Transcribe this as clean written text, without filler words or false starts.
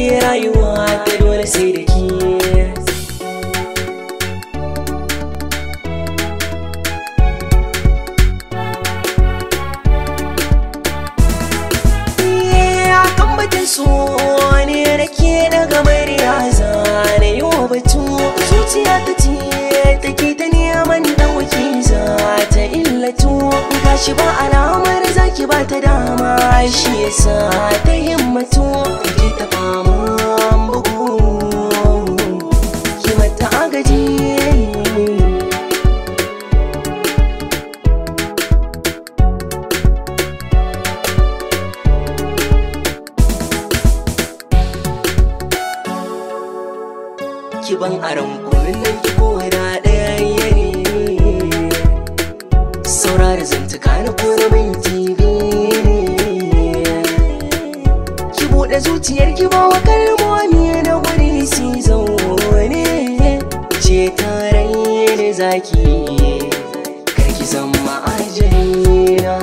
Rayuwa ta dole sai da ke. Akan batun so ne nake daga murya, zane yi wa batu. Zuciya ta ce take ta neman ɗauki, za ta illatu. Gashi ba alamar zaki ba ta dama, shi yasa ta himmatu take ta faman bugu. Ki mata agaji. Ki ban aron kunun nan ki ko da ɗaya ne, saurari zantuka na ko na minti 2 ne. Ki buɗe zuciyar ki, ba wa kalmomi na guri si zaune ce tare da zaki, kar ki zama ajalina.